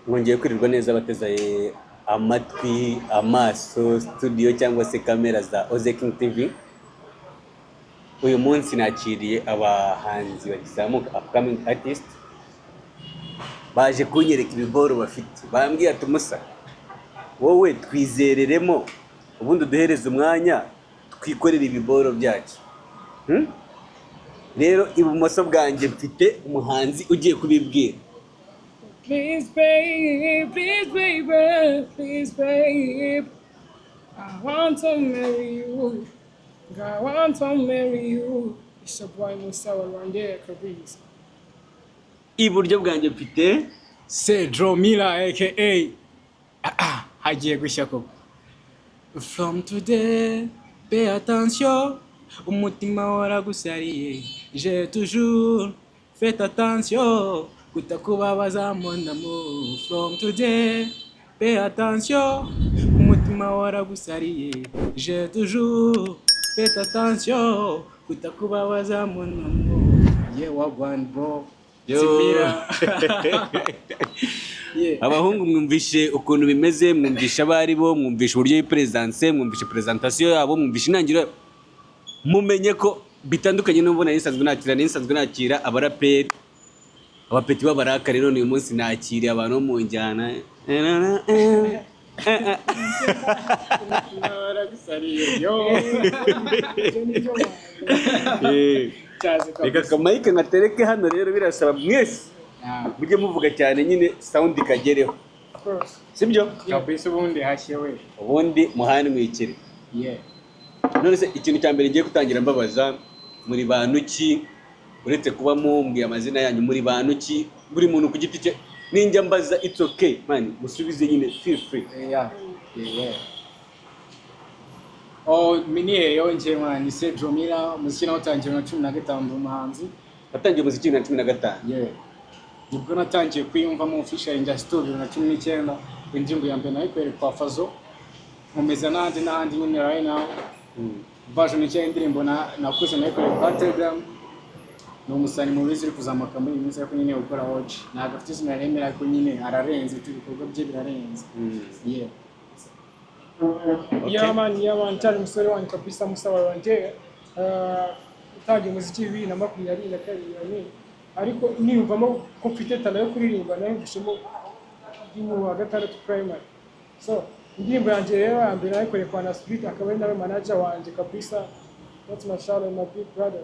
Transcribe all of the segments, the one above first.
Mwongeye kwirirwa neza, bateze amatwi, amaso, studio cyangwa se kamera za Oze King TV. Uyu munsi nakiriye abahanzi bakizamuka, upcoming artist, baje kunyereka ibiboro bafite. Bambwiye ati: "Musa, wowe twizereremo, ubundi uduhereze umwanya twikorere ibiboro byacu." Rero ibumoso bwanjye mfite umuhanzi ugiye kubibwira. Please, babe, please, baby, please, babe. I want to marry you. I want to marry you. It's your boy Musa wa Rwanda kabisa. Iburyo bwanjye mfite Cedro Miller aka hagiye gushya koko. From today, pay attention, umutima waragusariye. J'ai toujours fait attention kutakubabaza, mon amour. From today, pay attention, umutima waragusariye. J'ai toujours fait attention kutakubabaza, mon amour. Yeah, wagwan bro. Yo. Simira. Yeah. Abahungu, mwumvishe ukuntu bimeze, mwumvishe abo ari bo, mwumvishe uburyo yipresence, mwumvishe presentation yabo, mwumvishe intangiriro, mumenye ko bitandukanye n'ubu nari nsanzwe nakira abaraperi, abapeti b'abaraka. Rero uyu munsi nakiriye abantu bo mu njyana. Waragusariye yo. Ibyo ni byo. Cyaze. Reka akamayike nkatereke hano. Rero birasaba mwese mujye muvuga cyane nyine, sound ikagereho. Of course. Sibyo? Kabisa, ubundi hashye we. Ubundi muhanwikire. Yeah. None se ikintu cya mbere ngiye gutangira mbabaza, muri bantu ki? Uretse kuba mumbwiye amazina yanyu, muri bantu ki, buri muntu ku giti cye? Ninjya mbaza, it's okay man, musubize nyine, feel free. Yeah. Oh, mini yongeye mwana ni Cedro Miller, umuziki nawutangiye na 15, ndi umuhanzi. Watangiye umuziki 2015? Yeah. Nibwo natangiye kwiyumvamo official, njya studio 2019. Indirimbo ya mbere nayikoreye kwa Fazo, nkomeza n'ahandi n'ahandi nyine. Right now, version nshya y'indirimbo nakoze nayikoreye kwa Telegram. Ni umusani mubizi uri kuzamuka muri iyi minsi, ariko nyine ukora watch, ntabwo afite izina remera, ariko nyine ararenze tu, ibikorwa bye birarenze. Yeah. Okay. Yeah man, yeah man, cyari umusore wanyu kabisa, Musa wa Rwanda. Utangiye umuziki 2022, I mean. Ariko niyumvamo ko mfite talent yo kuririmba nayumvishemo ndi mu wa gatandatu primary. So, indirimbo yanjye rero ya mbere nayikoreye kwa Nasbit, akaba ari nawe manager wanjye kabisa. That's my shout out, my big brother.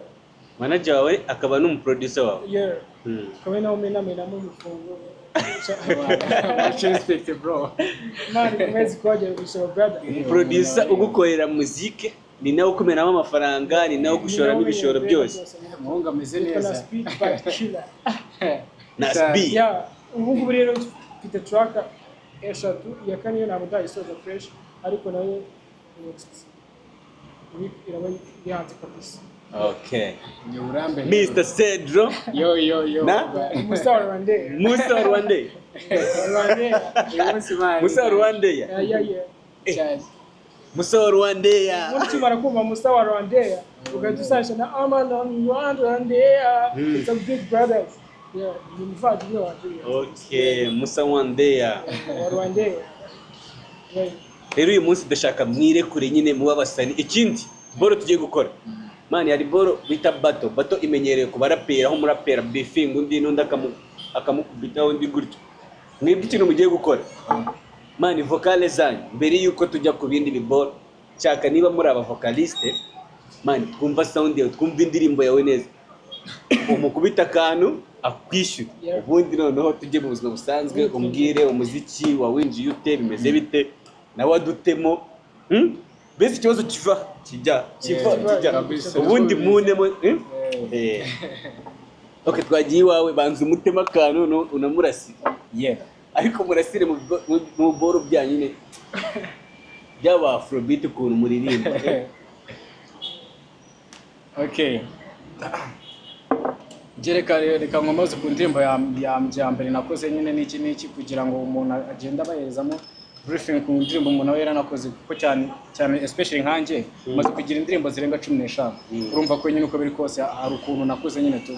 Manager wawe akaba n'umuproducer wawe? Yeah. Akaba ari nawe umenamenamo imifungo. Much respect, bro. Imana ikomeze kubagera gusa, brother. Umuproducer ugukorera muzike ni nawe ukumenamo amafaranga, ni nawe ugushoramo ibishoro byose. Umuhungu ameze Yitwa neza. Nasbit but killer. Nasbi. Yeah, ubu ngubu rero mfite track eshatu, iya kane yo ntabwo ndayisoza fresh, ariko nayo next week iraba iri hanze kabisa. Okay. Ni urambe. Mr Cedro. Yo yo yo. Na? Musa wa Rwanda. Musa wa Rwanda. Rwanda. Uyu munsi man. Musa wa Rwanda. Yeah. Cyaje. Musa wa Rwanda. Ubundi ukimara kumva Musa wa Rwanda ugahita usanisha na Amanda Rwanda. It's a big brothers. Yeah, ni umuvandimwe wanjye. Okay, Musa Wandeya. Wa Rwanda. Yeah. Rero uyu munsi ndashaka mwirekure nyine, muba abasani. Ikindi boro tugiye gukora man, hari boro bita battle. Battle imenyerewe ku baraperi, aho umuraperi beefinga undi n'undi akamukubitaho undi gutyo. Mwebwe ikintu mugiye gukora man, vocal zanyu, mbere y'uko tujya ku bindi biboro, nshaka niba muri aba vocaliste man, twumva sound yawe, twumva indirimbo yawe neza, umukubita akantu akwishyura. Ubundi noneho tujye mu buzima busanzwe, umbwire umuziki wawinjiye ute, bimeze bite, nawe adutemo. Mbese ikibazo kiva kijya kiva kijya kabisa. Ubundi munemo, Eh. Okay, twagiye iwawe, banza umutema akantu noneho unamurasire. Ariko murasire mu boro byanyu nyine by'aba afrobeat, ukuntu muririmba. Okay. Njye reka nkomoze ku ndirimbo ya mbere nakoze nyine n'iki n'iki, kugira ngo umuntu agende abaherezamo briefing ku ndirimbo umuntu aba yaranakoze, kuko cyane cyane especially nkanjye maze kugira indirimbo zirenga 15. Urumva ko nyine uko biri kose hari ukuntu nakoze nyine tu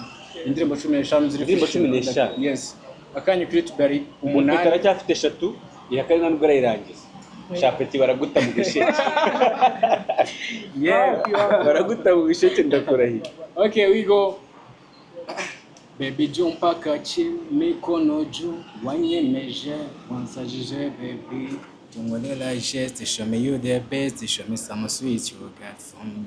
indirimbo 15 ziri Indirimbo official. 15? Yes. Akanya kuri YouTube ari Umupeta 8. Aracyafite eshatu, iya kane ntabwo arayirangiza. Shapeti, baraguta mu gisheke. Yeah. Baraguta mu gisheke, ndakurahiye. Okay, we go. Baby, juu mpaka chini, mikono juu, wanyemeje, wansajije baby. Tungolera geste, show me you the best, show me some sweet you got for me.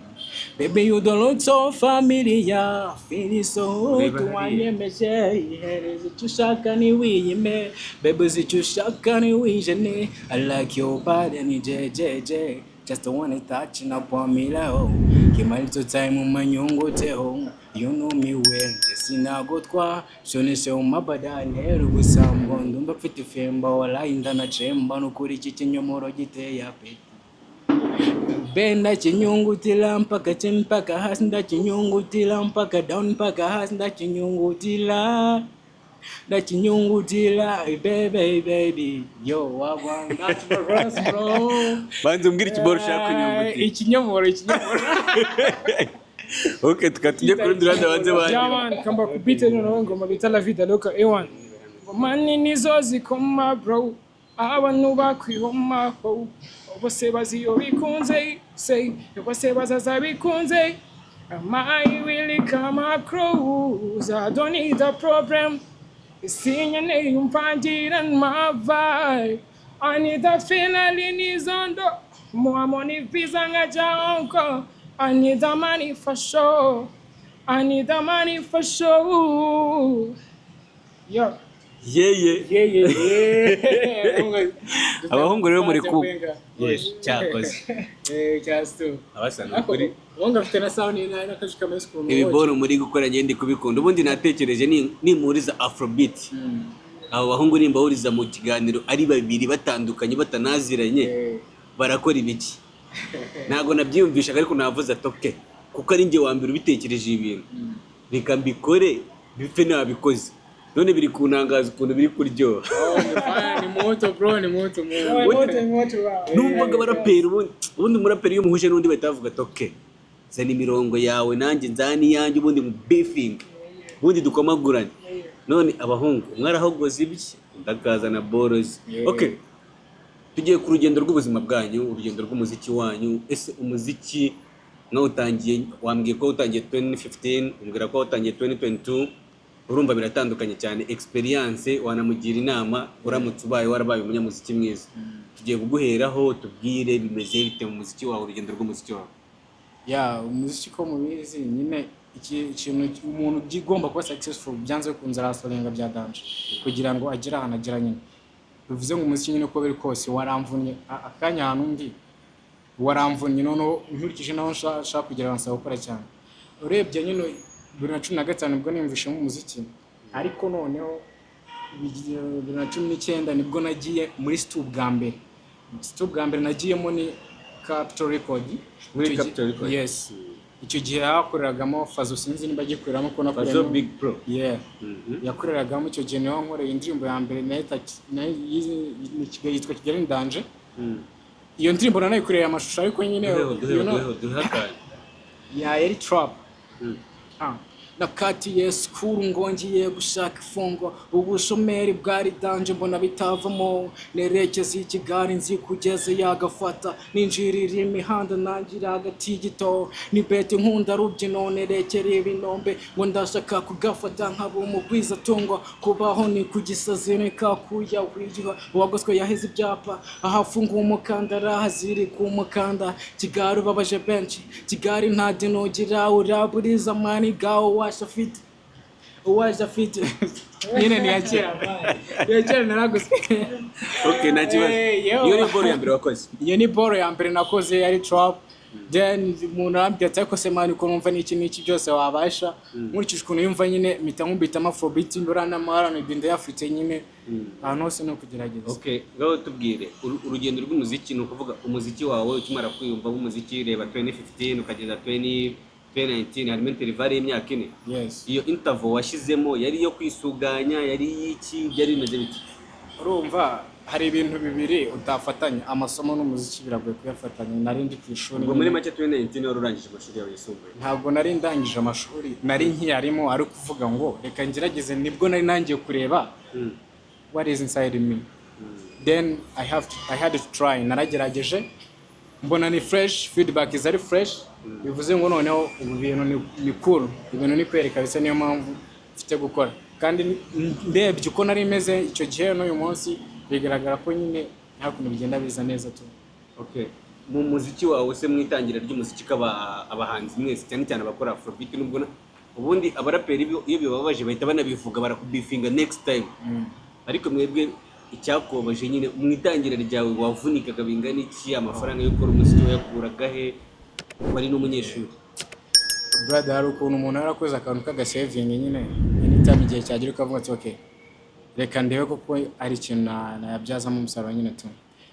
Baby, you don't look so familiar, feel so Ureba good, hariya. wanyemeje, ihereze icyo ushaka ntiwiyime, baby, uzi icyo ushaka ntiwijene, I like your body ni jejeje, just wanna touch na pamilao, kimalizo time manyunguteho, you know me well, njye sinagotwa, shoneshe umabada ntera ubusambo, ndumva mfite ifemba, walayi ndanacemba, nukuri iki kinyomoro giteye appétit. Be ndakinyungutila mpaka chini mpaka hasi, ndakinyungutila mpaka down mpaka hasi, ndakinyungutila, ndakinyungutila, baby, baby, yo, wagwan, that's for us, bro. Banza umbwire ikiboro ushaka kunyungutira. Ikinyomoro, ikinyomoro. Okay, tukaba tujye ku rundi ruhande, banze bandi. Yeah man, kamba kubite noneho ingoma bita La Vida Loca ewan. Ngoma nini zo zikoma bro, abantu bakwihomaho bose bazi iyo bikunze, say bose bazaza bikunze. My will come across, I don't need a problem. Sinkeneye umvangira my vibe, I need a finally nizondo muamoni visa nkaja Hong Kong. I need the money for sure, I need the money for sure. Yo. Yeye. Yeah. Abahungu rero muri ku yes, cyakoze. Eh, cyasto. Abasa ni Ariko ukuri. ubundi afite na sound n'akazi kameze ukuntu. Ibi boro muri gukora ngende kubikunda. Ubundi natekereje nimuriza afrobeat, abo bahungu nimbahuriza mu kiganiro ari babiri batandukanye batanaziranye, barakora ibiki? Ntabwo nabyiyumvishaga, ariko navuze ati okay, kuko ari njye wa mbere ubitekereje ibi bintu, reka mbikore bipfe nabikoze. None biri kuntangaza ukuntu biri kuryoha. Oh, ni fire, ni moto bro, ni moto moto. Moto moto wa. Numvaga abaraperi, ubundi umuraperi iyo umuhuje n'undi bahita bavuga ati okay, zana imirongo yawe nanjye nzana iyanjye, ubundi mu beefing, ubundi dukomagurane. None abahungu umwe arahogoza ibye, undi akazana borozi. Okay, tugiye ku rugendo rw'ubuzima bwanyu, urugendo rw'umuziki wanyu. Ese umuziki mwawutangiye, wambwiye ko wawutangiye 2015, umbwira ko wawutangiye 2022, urumva biratandukanye cyane. Experience wanamugira inama uramutse ubaye warabaye umunyamuziki mwiza. Tugiye kuguheraho, tubwire bimeze bite mu muziki wawe, urugendo rw'umuziki wawe. Ya, umuziki ko mubizi nyine, iki ikintu umuntu ugomba kuba successful byanze bikunze arasorenga bya danger kugira ngo agere ahantu agera nyine. Bivuze ngo umuziki nyine uko biri kose waramvunnye. Akanya ahantu ndi waramvunnye, noneho nkurikije naho nshaka kugera nsaba gukora cyane. Urebye nyine 2015 nibwo niyumvishemo umuziki, ariko noneho 2019 nibwo nagiye muri stu bwa mbere. Stu bwa mbere nagiyemo ni Capital Record. Muri Icyo Capital Record. Yes, icyo gihe hakoreragamo Fazo, sinzi niba agikoreramo ko Fazo nakoreyemo. Big Pro. Yeah. Yakoreragamo icyo gihe, niho nkoreye indirimbo ya mbere nayo yitwa Kigali ni Danger. Iyo ndirimbo nanayikoreye amashusho, ariko nyine Duheho, duheho, duheho, duhe akanya. Ya, yari trap. Ah. Nakatiye school ngo ngiye gushaka ifungo, ubushomeri bwari danger, mbona bitavamo, nerekeza i Kigali nzi kugeza yagafata, ninjirira imihanda nangira agatigito, ni beti nkunda rubyino, nerekera ibinombe ngo ndashaka kugafata nkaba umugwiza tungo, kubaho ni ku gisazi nikakuya wiyuha, uwagoswe yaheze ibyapa, ahafunguye umukandara hazirika umukanda, Kigali ubabaje benshi, Kigali nta dini ugira, uraburiza mani gawo washa afite uwaje afite nyine ni iya kera, ni iya kera naraguse. Okay, nta kibazo. Eh, yo. Iyo ni boro ya mbere wakoze? Iyo ni boro ya mbere nakoze, yari trap. Then umuntu arambwira ati ariko se man, ukuntu numva n'iki n'iki byose wabasha, nkurikije ukuntu yumva nyine mpita nkubitamo afrobeat, mbura n'amaR&B ndayafite nyine, ahantu hose ni ukugerageza. Okay, ngaho tubwire urugendo rw'umuziki. Ni ukuvuga umuziki wawe ukimara kwiyumva w'umuziki, reba 2015 ukageza 20 2019, harimo interval y'imyaka 4. Yes. Iyo interval washyizemo yari iyo kwisuganya, yari iy'iki? Byari bimeze bite? Urumva Hari ibintu bibiri utafatanya, amasomo n'umuziki biragoye kuyafatanya. Nari ndi ku ishuri Ubwo muri nyine. make 2019 wari urangije amashuri yawe yisumbuye? Ntabwo nari ndangije amashuri, nari nkiyarimo, ari kuvuga ngo reka ngerageze. Nibwo nari nangiye kureba what is inside me. Then I had to try. Naragerageje, mbona ni fresh, feedback is ari fresh, bivuze ngo noneho ubu bintu ni cool, ibintu ni kwereka bisa. Niyo mpamvu mfite gukora, kandi ndebye uko nari meze icyo gihe n'uyu munsi, bigaragara ko nyine nta kuntu bigenda biza neza tu. Okay, mu muziki wawe se, mu itangira ry'umuziki kaba abahanzi mwese, cyane cyane abakora afrobeat, nubwo ubundi abaraperi iyo bibabaje bahita banabivuga, barakubifinga next time, ariko mwebwe icyakubabaje nyine mu itangira ryawe, wavunikaga bingana iki? Amafaranga yo gukora umuziki wayakuraga he, wari n'umunyeshuri? Brother, hari ukuntu umuntu yarakoze akantu k'agasaving nyine, anytime igihe cyagera ukavuga ati: "Okay, reka ndebe koko ari ikintu nayabyazamo umusaruro nyine tu."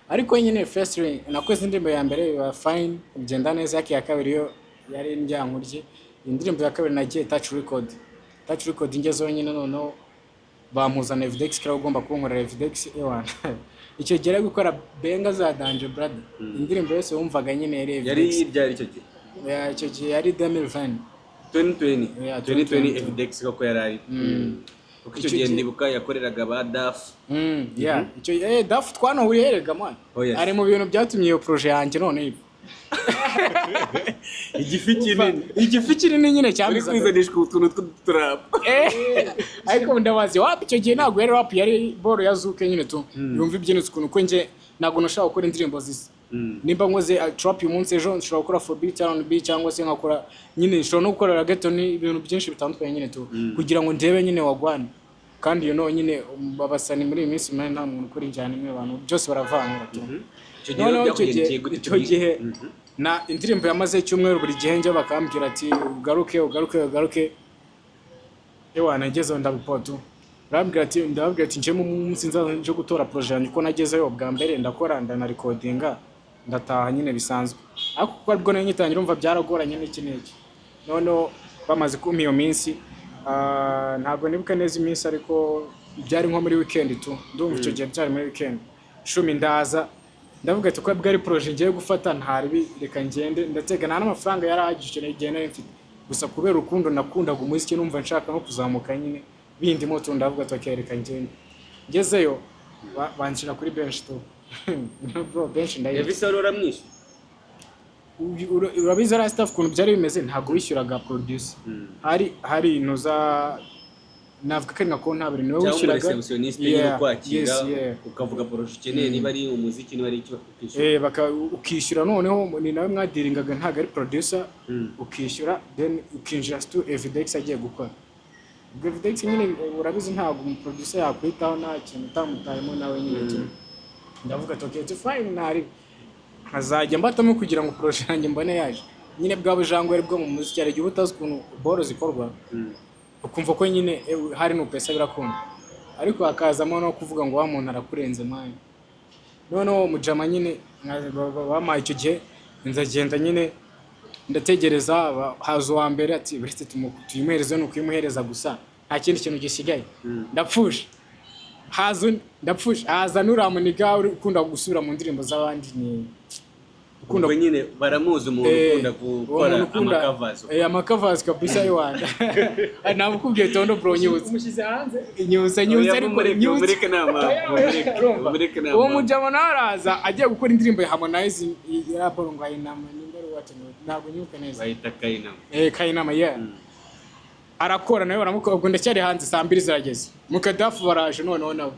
Ariko nyine firstly nakoze indirimbo ya mbere biba fine, bigenda neza, ariko iya kabiri yo yari indyankurye. Indirimbo ya kabiri nagiye Touch Record. Touch Record ngezeho nyine, noneho bampuzana Evidex, kera ugomba kunkorera Evidex. Ewana, icyo gihe ari gukora banger za danger, brother. Indirimbo yose wumvaga nyine yari Yari Evidex. ryari icyo gihe? Yeah, icyo gihe yari 2020. 2020? Yeah, 2020. 2020. Evidex koko yari ari, kuko icyo Icyo gihe gihe- ndibuka yakoreraga ba Daf. Yeah. Icyo Daf twanahuriye erega, man. Oh, yes. Ari mu bintu byatumye iyo projet yanjye none ipfa. Igifi kinini. Igifi kinini nyine Uri cyambizaga. kwizanishwa utuntu tw'uturap. Ariko ndabazi wapi, icyo gihe ntabwo yari rap, yari boro ya zouk nyine tu. Yumva ibyinitse ukuntu, ko njye ntabwo nashaka gukora indirimbo zisa. Nimba nkoze trap uyu munsi, ejo nshobora gukora afrobeat, R&B, cyangwa se nkakora nyine, nshobora no gukora reggaeton, ibintu byinshi bitandukanye nyine tu, kugira ngo ndebe nyine wagwan. Kandi you know nyine abasani muri iyi minsi, man, nta muntu ukora injyana imwe, abantu byose baravanga tu. Icyo gihe rero Noneho icyo gihe byakugendekeye gute? icyo gihe na indirimbo yamaze icyumweru, buri gihe njya bakambwira ati: "Ugaruke, ugaruke, ugaruke." Ewa, nagezeho ndabipoto, barambwira ati, ndababwira ati: "Nje mu munsi nzaza nje gutora projet yanjye." Uko nagezeyo bwa mbere, ndakora, ndanarikodinga, ndataha nyine bisanzwe, ariko kuko aribwo nari ngitangira, urumva byaragoranye n'iki n'iki. Noneho bamaze kumpa iyo minsi, ntabwo nibuka neza iminsi, ariko byari nko muri weekend tu. Ndumva icyo gihe byari muri weekend 10. Ndaza ndavuga ati: "Ko bwari projet ngiye gufata, ntaribi, reka ngende." Ndatega, nta n'amafaranga yari ahagije icyo gihe nari mfite, gusa kubera urukundo nakundaga umuziki, numva nshaka no kuzamuka nyine bindimo tu, ndavuga ati: "Okay, reka ngende." Ngezeyo banshyira kuri bench tu, bro, bench ndayizi. Elvis wari uramwishyura? Urabizi ari staff ukuntu byari bimeze, ntabwo wishyuraga producer. Hari intuza, navuga ko ari nka comptable niwe Cyangwa wishyuraga. Umureceptioniste nyine ukwakira, ukavuga projet ukeneye, niba ari umuziki, niba ari icyo, ukishyura. Ukishyura, noneho ni nawe mwadiringaga, ntabwo ari producer. Ukishyura, then ukinjira stu Evidex agiye gukora. Ubwo Evidex nyine, urabizi ntabwo umuproducer yakwitaho nta kintu utamutayemo nawe nyine tu. Ndavuga ati: "Okay, it's fine, ntari nkazajya mbatamo kugira ngo projet yanjye mbone yaje." Nyine bwa bujangwe bwo mu muziki, hari igihe uba utazi ukuntu boro zikorwa, ukumva ko nyine hari nupesa birakunda, ariko hakazamo no kuvuga ngo wa muntu arakurenze, man. Noneho mujama nyine bampaye icyo gihe, ndagenda nyine ndategereza, haza uwa mbere ati: "Uretse tuyimuhereze." Ni ukuyimuhereza gusa, nta kindi kintu gisigaye. Ndapfuje, haza undi, ndapfuje, haza n'uriya muniga uri ukunda gusubira mu ndirimbo z'abandi, ni Ukunda nyine, baramuzi, umuntu ukunda uwo gukora muntu ukunda amakavazi. Amakavazi kabisa y'Iwanda. Ntabwo tondo, bro, nyibutse. Umushyize hanze. Nyibutse, nyibutse, ariko mureke. nyibutse. Mureke, nta mpamvu, mureke. Urumva? Mureke, nta Uwo mpamvu. mujama nawe araza agiye gukora indirimbo ya Harmonize ya Paul ngo ayinama, nimba ari uwacu, ntabwo nyibuka neza. Bahita Kayinama. Kayinama, yeah. Arakora nawe baramukora. Ubwo ndacyari hanze, saa 2 zirageze, mukadafu baraje noneho nabo.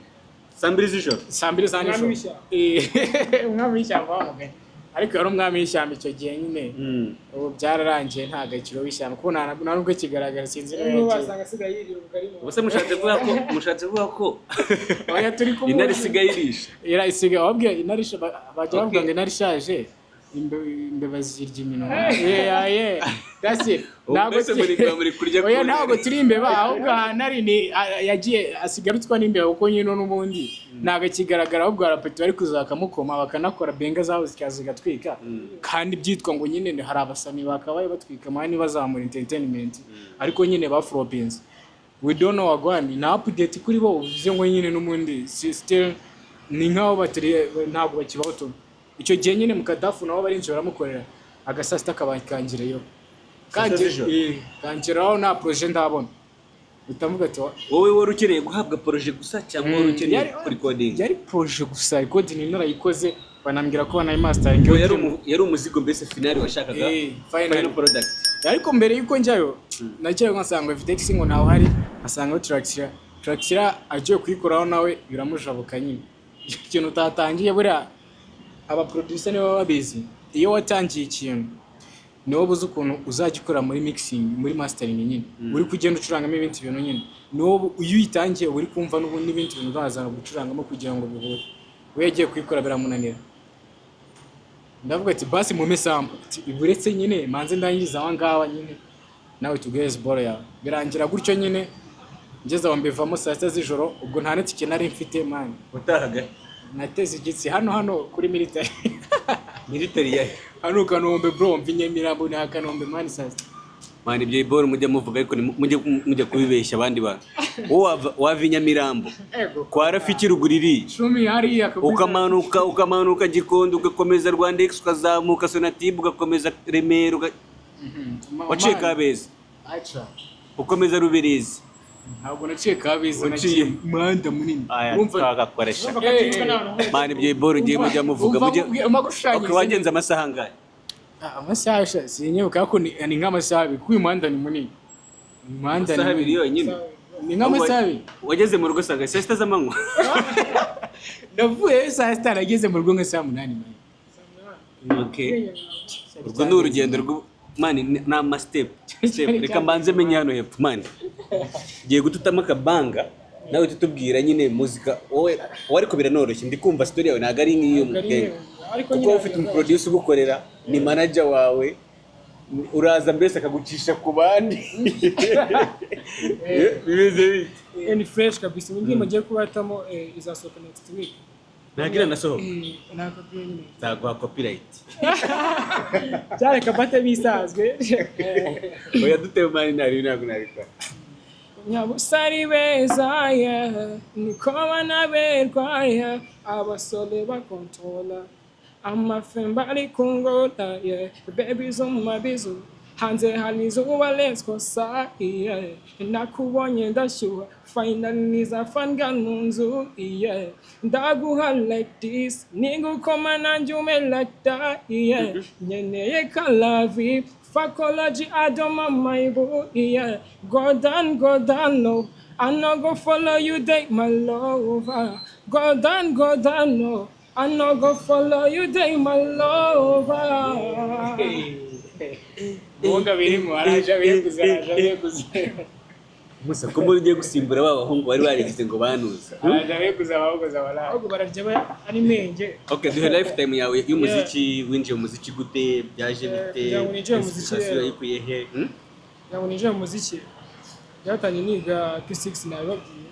Saa 2 z'ijoro? Saa 2 za Umwami nijoro. w'ishyamba. Umwami w'ishyamba wa mugani, ariko yari umwami w'ishyamba icyo gihe nyine. Ubu byararangiye, nta gakiro w'ishyamba, kuko nta nubwo kigaragara, sinzi niba Niba yagiye. wasanga asigaye yiriye ubugari mu Ubuse mushatse kuvuga ko Oya, turi kumwe. intare isigaye irisha? Isigaye, wabwiye intare bajya bavuga Okay. ngo intare ishaje imbeba zirya iminwa. Yeah, that's it. Ubu Ntabwo mbese muri kurya Oya, ku ntabwo ntare. turi imbeba, ahubwo ahantu ari ni yagiye asigarutswa n'imbeba, kuko nyine n'ubundi ntabwo akigaragara, ahubwo harapeti bari kuza bakamukoma, bakanakora banger zabo zikaza zigatwika. Kandi byitwa ngo nyine hari abasani bakabaye batwika, man, bazamura entertainment, ariko nyine baflopinze. We don't know wagwan, nta update kuri bo, bivuze ngo nyine n'ubundi still Ni nkaho batari, ntabwo bakibaho tu. Icyo gihe nyine mu Kadafu nabo barinjira baramukorera, agasaa sita kabakangireyo. Saa sita z'ijoro? Kangeraho nta projet ndabona, utavuga ati Wowe wari ukeneye guhabwa projet gusa cyangwa wari ukeneye kurikodinga? Yari projet gusa. Recording narayikoze, banambwira ko banayimastering. Yari umuzigo mbese final washakaga. Eh, final. Final product. Ariko mbere yuko njyayo, najyayo nkasanga Vitex ngo ntawe uhari, nkasangayo Traxira. Traxira agiye kuyikoraho nawe biramujabuka nyine. Ikintu utatangiye, buriya aba producer nibo baba babizi, iyo watangiye ikintu niwo buzi ukuntu uzajya ukora muri mixing, muri mastering nyine, uri kugenda ucurangamo ibindi bintu nyine. Niwo iyo uyitangiye uba uri kumva n'ubundi n'ibindi bintu uzazana gucurangamo kugira ngo bihure. We yagiye kuyikora biramunanira. Ndavuga ati basi mume sample. Ati, uretse nyine manze ndangiza aho ngaho nyine, nawe tuguhereze boro yawe. Birangira gutyo nyine, ngeze aho mbivamo saa 6 z'ijoro. Ubwo nta n'itike nari mfite, man. Utahaga? Nateze igitsi hano hano kuri military. Military yahe? Hano Kanombe, bro. Mva i Nyamirambo ni Kanombe, man, saa 6. Man, ibyo boro mujya muvuga, ariko mujya kubibeshya abandi bantu. Wowe wava i Nyamirambo Ego. kwa Rafiki ruguru iriya, Cumi hariya kabisa. ukamanuka, ukamanuka Gikondo, ugakomeza Rwandex, ukazamuka Sonatube, ugakomeza Remera, waciye Man, Kabeza, aca. ukomeza Rubirizi. Ntabwo naciye Kabeza. Waciye. Naciye umuhanda munini. Aya. Urumva? Twagakoresha. Urumva ko atinzwe n'ahantu hose. Man, ibyo boro ngiye mujya muvuga. Umva Mujya umva gushushanyiriza. Okay, wagenze amasaha angahe? Ah, amasaha sha sinyibuka, ariko ni nk'amasaha 2, kuko uyu muhanda ni munini. Umuhanda ni Amasaha 2 munini. yonyine? Ni nk'amasaha 2. Wageze mu rugo usanga saa 6 z'amanywa? Navuyeyo saa 6, nageze mu rugo nka saa 8, man. Okay, urwo ni urugendo rwo, man, ni ama step step. Reka mbanze menye hano hepfo, man, ngiye gututamo akabanga, nawe tutubwira nyine muzika wowe wowe. Ariko biranoroshye, ndi kumva story yawe ntabwo ari nk'iyo mu Ntabwo ari gang. iyo, ariko Kuko nyine wowe ufite umuproducer ugukorera, ni manager wawe, uraza mbese akagucisha ku bandi. Bimeze bite? Ni fresh kabisa. Indirimbo ngiye kubatamo izasohoka next week. Ntabwo iranasohoka? Nakabwiye nyine. Nzaguha copyright. Byareka bate bisanzwe. Oya, dutewe, man, ntari ntabwo nabikora. Nyabusari beza, yeah, niko banaberwa, yeah, abasore bakontrola amafemba ari kungola, yeah, baby zo mu mabizu hanze hari izuba, let's go sa, yeah, nakubonye ndashyuha, finally niza fanga mu nzu, yeah, ndaguha like this, nigukoma nanjye ume like that, yeah, nkeneye kalavi fakology adoma my boo, yeah, go down, go down low. I no go follow you, date my lover. Go down, go down low. I no go follow you, date my lover. Ubundi birimo araje abeguze, araje abeguze. Musa, ko muri ugiye gusimbura ba bahungu bari barigize ngo banuza? Araje abeguze, abahuguza baraje. Ahubwo bararya ari menge. Okay, duhe lifetime yawe y'umuziki. Winjiye mu muziki gute? Byaje bite? Kugira ngo ninjire mu muziki Inspiration rero. wayikuye he? Kugira ngo ninjire mu muziki, byatangiye niga P6, nabibabwiye.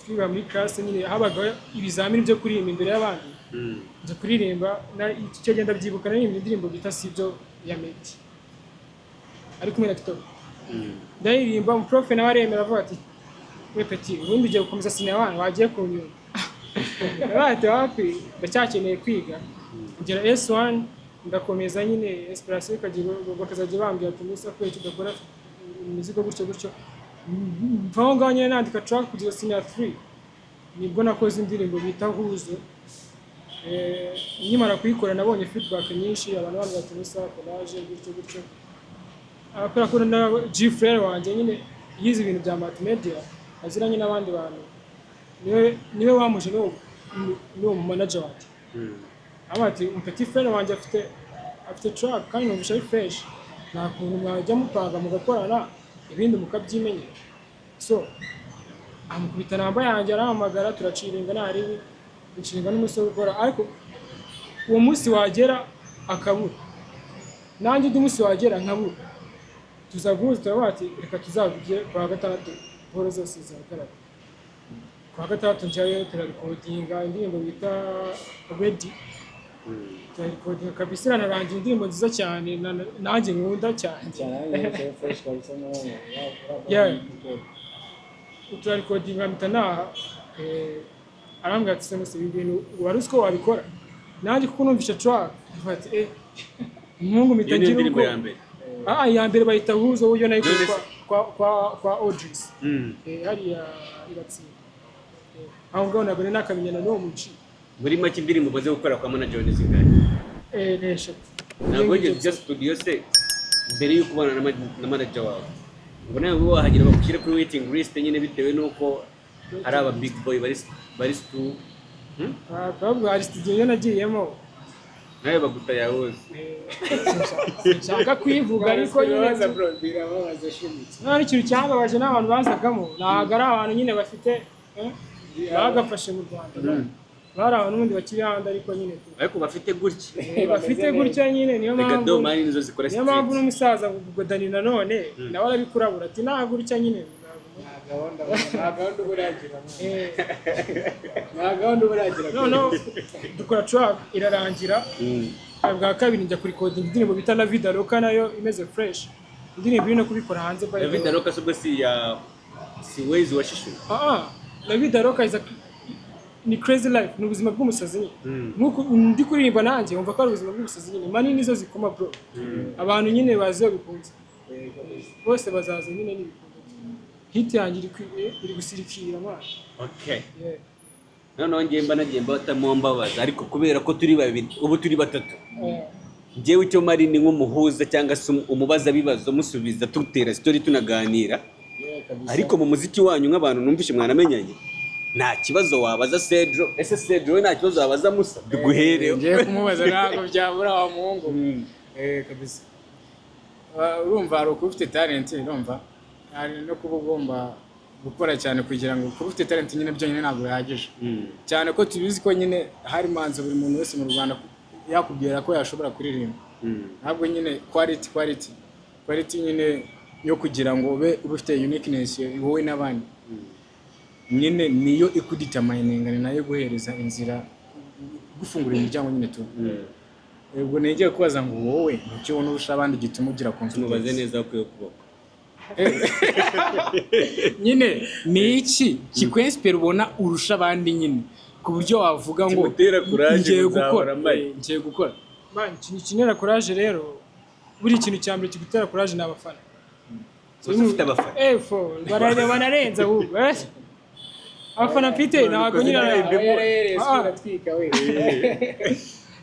Twiga muri classe nyine habagaho ibizamini byo kuririmba imbere y'abandi. Njya kuririmba, icyo gihe ndabyibuka naririmbye indirimbo bita Sibyo ya Meddy ari kumwe na Kitoko. Ndaririmba, umuprofe nawe aremera, avuga ati: "We petit, ubundi ugiye gukomeza senior one, wagiye kunyuma." Ati: "Wapi, ndacyakeneye kwiga." Ngera S1 ndakomeza nyine, inspiration ikagira, bakazajya bambwira ati: "Musa, kubera icyo udakora imizigo gutyo gutyo?" Mva aho ngaho nyine nandika track kugeza senior 3, nibwo nakoze indirimbo bita Huzo. Nkimara kuyikora nabonye feedback nyinshi, abantu bambwira ati: "Musa, courage," gutyo gutyo. Kubera ko na G frère wanjye nyine yize ibintu bya multimedia, aziranye n'abandi bantu, niwe wamuje n'uwo mu manager wanjye. Avuga ati: "Petit frère wanjye afite track kandi numvisha ari fresh, nta kuntu mwajya mupanga mugakorana ibindi mukabyimenyera?" So amukubita namba yanjye, arahamagara, turaciringa, nta ribi nshinga n'umusore ukora. Ariko uwo munsi wagera akabura, nanjye undi munsi wagera nkabura. Tuza guhuza, turavuga ati: "Reka tuzavuge ku wa gatandatu, boro zose zihagarara." Ku wa gatandatu njyayo, turarikodinga indirimbo bita Ready, turarikodinga kabisa, iranarangira, indirimbo nziza cyane nanjye nkunda cyane. Yeah. Turarikodinga, mpita naha. Arambwira ati: "Se ibi bintu wari uzi ko wabikora?" Nanjye kuko numvishe track, ndavuga ati: "Eh, umuhungu," mpita Iyo niyo ngira ndirimbo ubwoba. ya mbere? Ah, iya mbere bayita Huzo, uburyo nayikuye None kwa Audris. Hariya ibatsinda. Aho ngaho ntabwo nari nakamenyana n'uwo muci. Muri make, indirimbo umaze gukora kwa manager ni zingahe? Ni eshatu. Ntabwo wigeze ujya studio se mbere y'uko ubana na manager wawe, ngo nawe ube wahagera bagushyire kuri waiting list nyine, bitewe n'uko hari aba big boy bari stu? Ah, bavuga hari studio yo nagiyemo. Nawe baguta yahoze. Sinshaka kwivuga, ariko nyine Birababaza, bro, birababaza shimitse. Nta n'ikintu cyambabaje, n'abantu bazagamo ntabwo ari abantu nyine bafite bagafashe mu Rwanda, bari abantu n'ubundi bakiri hanze, ariko nyine tu Ariko bafite gutya. Bafite gutya nyine, niyo Reka mpamvu do mani nizo zikora niyo mpamvu street. N'umusaza ubwo Dani nanone nawe arabikurabura ati: "Nta gutya nyine." Nta gahunda uba uragira. Nta gahunda uba uragira. Noneho dukora track irarangira. Bwa kabiri njya kurikodinga indirimbo bita La Vida Loca, nayo imeze fresh, indirimbo iri no kubikora hanze, by the way. David Roka ubwo si ya si Wezi washishuye? Ah ah, La Vida Loca is a ni crazy life, ni ubuzima bw'umusazi nyine. Nk'uko ndi kuririmba nanjye wumva ko ari ubuzima bw'umusazi nyine. Money nizo zikoma, bro. Abantu nyine bazi iyo bikunze, bose bazaza nyine n'ibikunze. Hit yanjye iri gusirikira, man. Okay. Yeah. Noneho ngiye mba nagiye mbatamo mbabaza, ariko kubera ko turi babiri, ubu turi batatu, njyewe icyo mari ni nk'umuhuza cyangwa se umubaza bibazo, musubiza, tutera story, tunaganira. Ariko mu muziki wanyu, nk'abantu numvishe mwanamenyanye, nta kibazo wabaza Cedro? Ese Cedro we nta kibazo wabaza Musa? Duguhereho. Ngiye kumubaza, ntabwo byabura wa muhungu. Kabisa. Ah, urumva hari ukuba ufite talent, urumva hari no kuba ugomba gukora cyane. Kugira ngo kuba ufite talent nyine byonyine ntabwo bihagije, cyane ko tubizi ko nyine hari manzi buri muntu wese mu Rwanda yakubwira ko yashobora kuririmba. Ntabwo nyine quality nyine yo kugira ngo ube ufite uniqueness wowe n'abandi nyine niyo ikudetermininga, ni nayo iguhereza inzira, gufungura imiryango nyine tu. Ubwo ngiye kubaza ngo wowe nicyo ubona urusha abandi gituma ugira Tumubaze confidence? neza aho ukwiye ukuboko. Nyine ni iki kikwinspira ubona urusha abandi nyine, ku buryo wavuga ngo Kimutera courage ngiye kuzahora gukora ambaye. Ngiye gukora. Man, ikintu kinera courage rero, buri kintu cya mbere kigutera courage ni abafana. Gusa ufite abafana? Fo banarenze ahubwo. Abafana mfite ntabwo nyine Ah.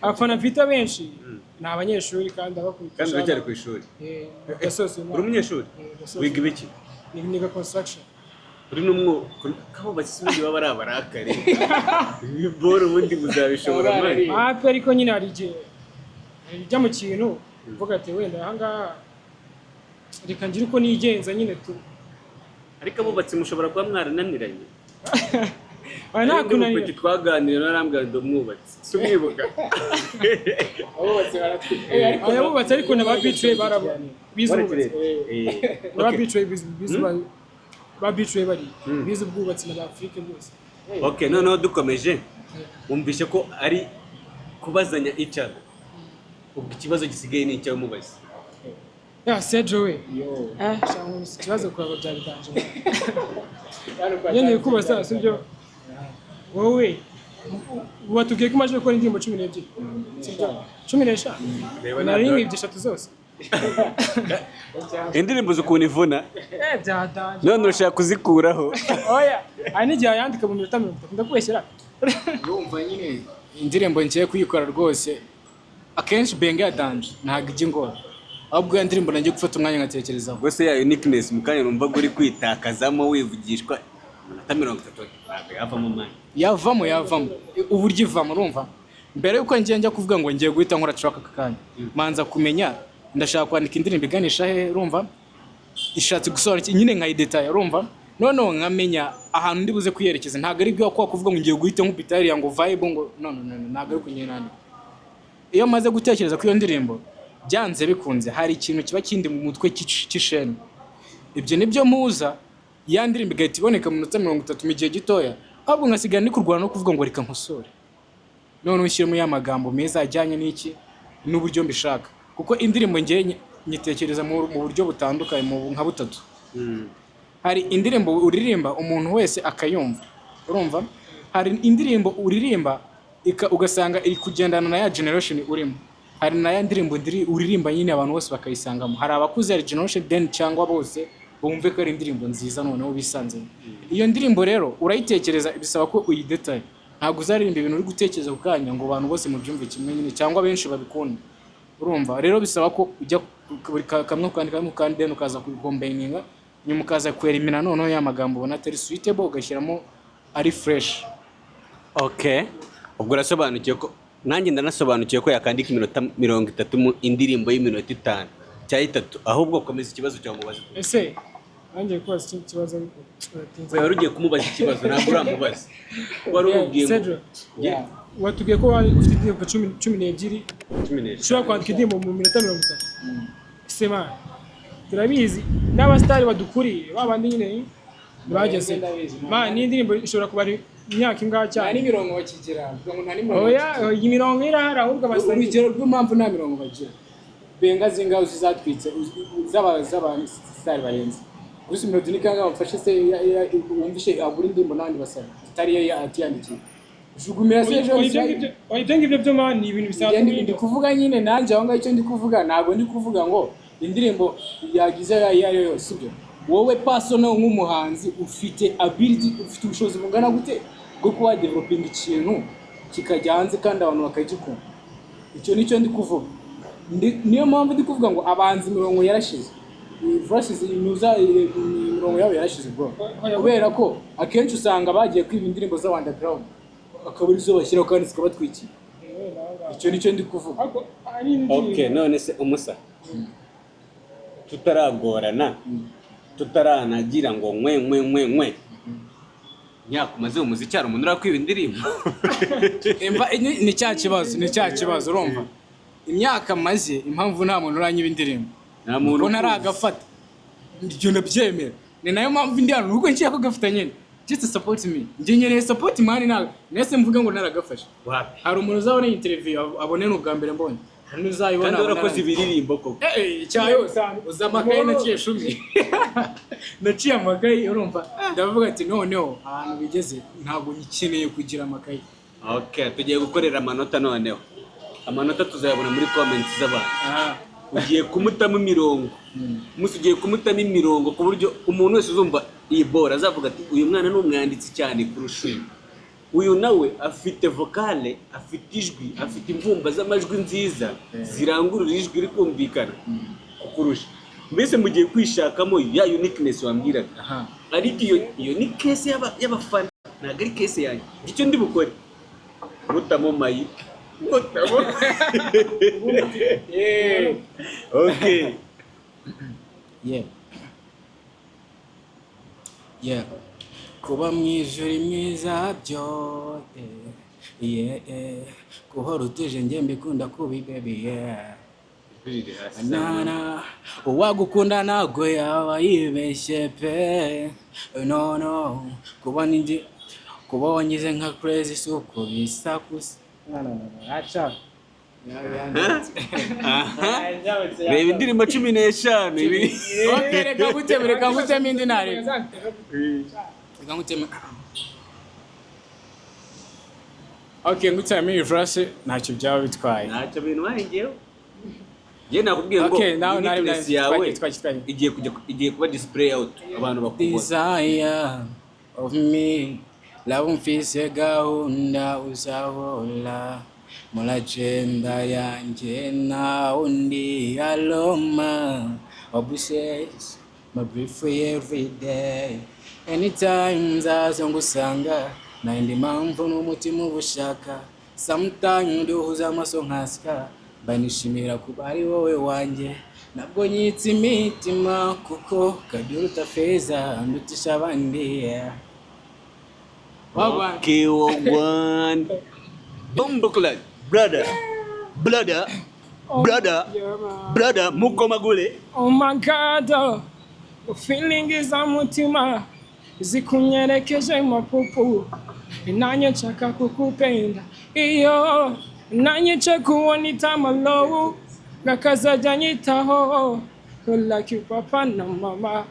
Abafana mfite abenshi ni abanyeshuri kandi abakubita. Kandi uracyari ku ishuri? Ndasoza uyu Uri mwaka. umunyeshuri? Ndasoza. Wiga ibiki? Niga construction. Uri n'umwo kabubatsi se ubundi baba ari abarakare? Ibi boro ubundi muzabishobora, man? Hafi, ariko nyine hari igihe ujya mu kintu uvuga ati: "Wenda ahangaha reka ngire uko nigenza nyine tu." Ariko abubatsi mushobora kuba mwarananiranye. Oya, nta Undi kunanira. mupeti twaganiriye narambwira ndi umwubatsi, si umwibuka? Abubatsi baratwika. Aya bubatsi, ariko na ba bicaye barabo bize ubwubatsi. Ba bicaye bize ba bicaye bari bize ubwubatsi na ba Afrique bose. Okay, noneho dukomeje, wumvishe ko ari kubazanya each other, ubwo ikibazo gisigaye ni icyawe, mubaze. Ya Cedro we. Yo. Shanga ikibazo kwawe byabiganje. Ngiye kubaza, sibyo? Wowe watubwiye ko umaze gukora indirimbo 12, sibyo? 15. Reba. Nari nkibye eshatu zose. Indirimbo z'ukuntu ivuna. Byatanje. None urashaka kuzikuraho? Oya, hari n'igihe ayandika mu minota 30, ndakubeshyera. Urumva nyine indirimbo ngiye kuyikora rwose, akenshi benga ya danger ntabwo ijya ingora, ahubwo iyo ndirimbo nagiye gufata umwanya nkatekerezaho. Ubwo se ya uniqueness mu kanya numva uri kwitakazamo wivugishwa, iminota 30 ntabwo yavamo, man? Yavamo, yavamo. Uburyo ivamo, urumva mbere yuko ngiye njya kuvuga ngo ngiye guhita nkora track aka kanya, manza kumenya ndashaka kwandika indirimbo iganisha hehe, urumva ishatse gusobanura iki nyine, nkayidetaya, urumva noneho nkamenya ahantu ndi buze kuyerekeza. Ntabwo ari byo kuba kuvuga ngo ngiye guhita nkubita hariya ngo vibe ngo no, no, no, no, ntabwo ari kunyine nandika. Iyo maze gutekereza kuri iyo ndirimbo, byanze bikunze hari ikintu kiba kindi mu mutwe cy'isheni. Ibyo nibyo mpuza, ya ndirimbo igahita iboneka mu minota 30, mu gihe gitoya, ahubwo ngasigara ndi kurwana no kuvuga ngo reka nkosore, none ushyiremo ya magambo meza ajyanye n'iki n'uburyo mbishaka, kuko indirimbo ngewe nyitekereza mu buryo butandukanye, mu nka butatu. Hari indirimbo uririmba umuntu wese akayumva, urumva. Hari indirimbo uririmba ugasanga iri kugendana na ya generation urimo, hari na ya ndirimbo uririmba nyine abantu bose bakayisangamo. Hari abakuze, hari generation then, cyangwa bose bumve ko ari indirimbo nziza noneho bisanzemo. Iyo ndirimbo rero urayitekereza, bisaba ko uyidetaye. Ntabwo uzaririmba ibintu uri gutekereza ku kanya ngo abantu bose mubyumve kimwe nyine, cyangwa benshi babikunda. Urumva rero bisaba ko ujya buri kamwe kandi kamwe kandi, then ukaza kubicombininga, nyuma ukaza kwerimina noneho ya magambo ubona atari suitable, ugashyiramo ari fresh. Okay, ubwo urasobanukiwe ko nanjye ndanasobanukiwe ko yakandika iminota 30 mu indirimbo y'iminota 5 cyangwa 3. Ahubwo komeza ikibazo cyawe mubaze. Ese nanjye kubaza ikindi kibazo, ariko uratinze. Wari ugiye kumubaza ikibazo, ntabwo uramubaza, wari umubwiye ngo Cedro, Yeah. watubwiye ko wari ufite indirimbo 12. 15. Ushobora kwandika indirimbo mu minota 30. Ese man, turabizi n'abasitari badukuriye, ba bandi nyine bageze Ndabizi, man, n'indirimbo ishobora kubara imyaka ingahe Nta cyane? n'imirongo bakigira, mvuga ngo nta n'imirongo Oya, bakigira. Iyi mirongo irahari, ahubwo abasani Urugero rw'impamvu nta mirongo bagira, benga zingaho zizatwitse z'abasitari barenze Bruce Melody, ni kangahe bamufashe se wumvishe agura indirimbo n'abandi basaba zitari iyo atiyandikiye? Jugumira se ejo? Oya, ibyo ngibyo byo man, ni ibintu bisanzwe. Njye ndi kuvuga nyine nanjye aho ngaho, icyo ndi kuvuga, ntabwo ndi kuvuga ngo indirimbo yagize ayo ari yo yose, sibyo? Wowe personal nk'umuhanzi ufite ability, ufite ubushobozi bungana gute bwo kuba developing ikintu kikajya hanze kandi abantu bakagikunda? Icyo nicyo ndi kuvuga. Niyo mpamvu ndi kuvuga ngo abanzi imirongo yarashize, verses inuza imirongo yabo yarashize, bro, kubera ko akenshi usanga bagiye kwiba indirimbo z'aba underground, akaba arizo bashyiraho kandi zikabatwikira. Icyo nicyo ndi kuvuga. Ariko hari indirimbo Okay, none se umusa, tutaragorana, tutaranagira ngo nkwe nkwe nkwe nkwe, imyaka umaze mu muziki, hari umuntu urakwiba indirimbo? Imva ni cya kibazo, ni cya kibazo. Urumva imyaka maze, impamvu nta muntu uranyiba indirimbo Nta muntu ko ukuzi. ntaragafata. Ibyo ndabyemera, ni nayo mpamvu ndi hano, nubwo ngiye kugafata nyine. Just support me, njye nkeneye support, man. Ntabwo nese mvuga ngo naragafashe. Wapi. Hari umuntu uzabona iyi interview abone ni ubwa mbere mbonye, hari n'uzayibona Kandi abone warakoze arangiye. ibiririmbo koko. Eh, icya yose uzi amakayi naciye shumi, naciye amakayi. Urumva ndavuga ati noneho ahantu bigeze ntabwo ngikeneye kugira amakayi. Okay, tugiye gukorera amanota noneho. Amanota tuzayabona muri comments z'abantu. Aha. Ugiye kumutamo imirongo umunsi, ugiye kumutamo imirongo ku buryo umuntu wese uzumva iyi bora azavuga ati: "Uyu mwana ni umwanditsi cyane kurusha uyu. Uyu nawe afite vocal, afite ijwi, afite imvumba z'amajwi nziza zirangurura ijwi rikumvikana kukurusha." Mbese mugiye kwishakamo ya uniqueness wambwiraga. Aha. Ariko iyo ni case y'abafana, ntabwo ari case yanjye. Icyo ndi bukore, mutamo mayike, mutamo. Okay. Yeah. Yeah. Kuba mu ijuru mwiza byo, yeah. Guhora utuje njye mbikunda kubi, baby, yeah. Nana uwagukunda ntabwo yaba yibeshye pe. No, no, kuba ninjye, kuba wangize nka crazy si uko bisa gusa. No, no, no, no. Acha. Aha. Reba indirimbo 15 ibi. Okay, reka nguteme, reka nguteme indi ntare. Reka nguteme. Okay, nguteme iyi verse ntacyo byaba bitwaye. Ntacyo bintu ngewe, njye nakubwiye ngo Okay, nawe uniqueness yawe twagiye. igiye kujya, igiye kuba display out, abantu bakubona. Desire of me, love, mfise gahunda uzahora muri agenda yanjye, nta wundi aloma obsess my brief every day, anytime nzaza ngusanga, nta yindi mpamvu n'umutima ubushaka. Sometime duhuza amaso nkasika, mba nishimira kuba ari wowe wanjye, ntabwo nyitse imitima kuko kaduruta feza ndutisha abandi, yeah. Wagwan. Okay, wagwan. Bomboclaat, brother, brother, brother, Yeah, man. brother, mukomagule. Oh my God, oh. Feeling za mutima zikunyerekeje mapupu, nanjye nshaka kukupenda, iyo nanjye nshaka kubona itamalowu ngakazajya nyitaho like papa na mama,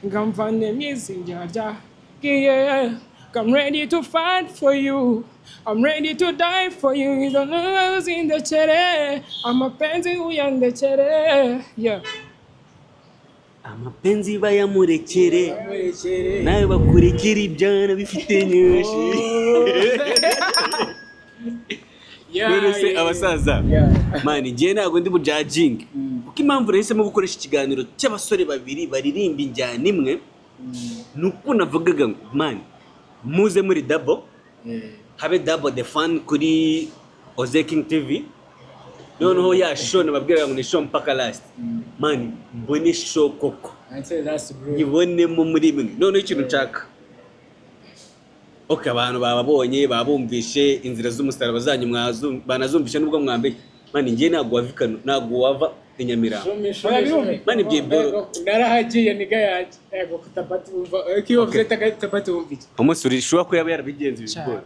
ngamvane myizi njyarya ngiye. I'm ready to fight for you, I'm ready to die for you. Izo zindekere, amapenzi uyandekere, yeah. Amapenzi bayamurekere, nawe bakurekere ibyana bifite nyinshi. None se abasaza, man, njyewe ntabwo ndi bujudginge, kuko impamvu nahisemo gukoresha ikiganiro cy'abasore babiri baririmba injyana imwe ni uko navugaga ngo, man, muze muri double, habe double the fun kuri Oze King TV. Noneho ya show nababwiraga ngo ni show mpaka last, man, mbone show koko. I'd say that's bro. Nyibonemo muri mwe. Noneho ikintu nshaka, ok, abantu bababonye, babumvishe inzira z'umusaraba zanyu, banazumvishe nubwo mwambaye. Man, njye ntabwo wava i Kano, ntabwo wava i Nyamirambo. Oya, birumvikana. Man, ibyo bro. Narahagiye niga yanjye, yego, kutabati wumva iyo uvuze tabati wumva iki? Umunsi urishuwa ko yaba yarabigenze ibi bro.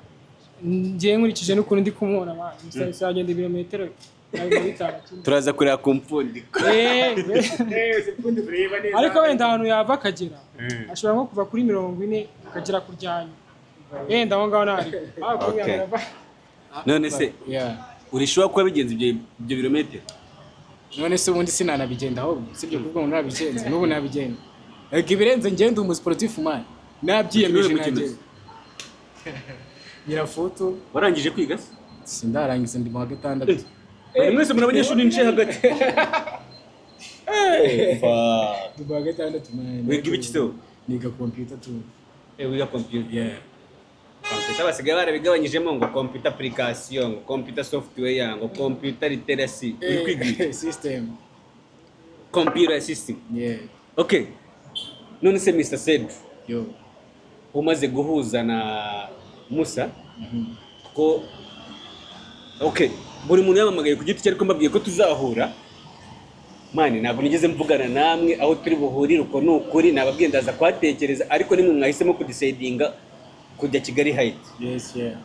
Njyewe nkurikije n'ukuntu ndi kumubona, man, uzagenda ibirometero 5. Turaza kureba ku mpfundiko. Sikundi kureba neza. Ariko wenda ahantu yava akagera, ashobora nko kuva kuri 40 akagera ku ryanyu, wenda aho ngaho ntari. Okay. None se urishuwa ko yabigenze ibyo birometero? None se ubundi sinanabigenda? Ahubwo sibyo kuvuga ngo nabigenze, n'ubu nabigenda. Ego, ibirenze, ngenda umusportif, man, nabyiyemeje. Ukina uwuhe mukino? Nagenda nyirafutu. Warangije kwiga se? Sindarangiza, ndi mu wa gatandatu. Bari mwese muri abanyeshuri, nicaye hagati. Fuck. Ndi mu wa gatandatu, man. Wiga ibiki se wowe? Niga computer tu. Wiga computer? Yeah. Computer basigaye barabigabanyijemo ngo computer application, ngo computer software, ngo computer literacy. Uri kwiga iki? System. Computer system. Yeah. Okay, none se Mr Sedu, Yo. umaze guhuza na Musa, kuko okay, buri muntu yamamagaye ku giti cye, ariko mbabwiye ko tuzahura, man, ntabwo nigeze mvugana namwe aho turi buhurire. Uko ni ukuri, nababwiye ndaza kuhatekereza, ariko nimwe mwahisemo kudecidinga kujya Kigali Heights. Yes, yeah.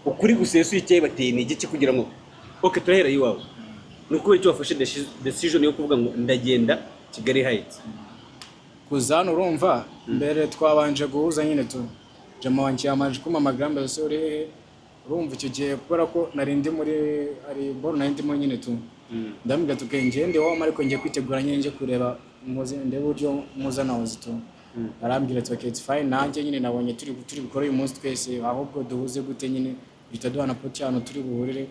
Ukuri gusesuye, icyayibateye ni igiki kugira ngo, okay, turahera iwawe, ni ukubera icyo wafashe decision yo kuvuga ngo ndagenda Kigali Heights? Kuza hano, urumva, mbere twabanje guhuza nyine tu, jama wanjye yamanje kumpa amagambo yose, uri hehe? Urumva icyo gihe kubera ko nari ndi muri, hari boro nari ndimo nyine tu, ndamubwira ati: "Okay, njye ndi home, ariko ngiye kwitegura nyine nje kureba muze ndebe uburyo muza na tu." Arambwira ati: "Okay, it's fine." Nanjye nyine nabonye turi bukore uyu munsi twese, ahubwo duhuze gute nyine, duhita duhana poti hano turi buhurire,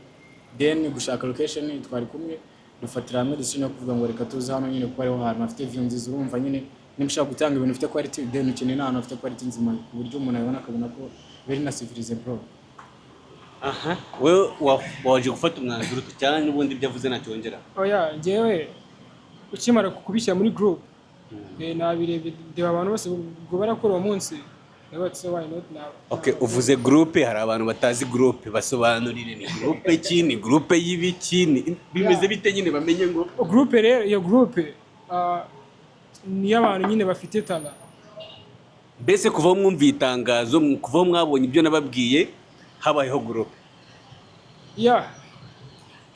then gushaka location twari kumwe, dufatira hamwe decision yo kuvuga ngo reka tuze hano nyine kuko ariho hantu hafite view nziza. Urumva nyine niba ushaka gutanga ibintu bifite quality, then ukeneye n'ahantu hafite quality nzima, ku buryo umuntu abibona akabona ko biri na civilized, bro. Aha wowe waje gufata umwanzuro cyangwa n'ubundi ibyo avuze ntacyo wongera? Oya, njyewe ukimara kubishyira muri group, nabirebye, ndeba abantu bose ubwo barakora uwo munsi, ndavuga ati: "So why not now?" Okay, uvuze groupe, hari abantu batazi groupe, basobanurire ni groupe ki, ni groupe y'ibiki, ni bimeze bite nyine, bamenye ngo Groupe rero, iyo groupe niyo abantu nyine bafite talent. Mbese kuva aho mwumviye itangazo, kuva aho mwabonye ibyo nababwiye, habayeho groupe? Yeah,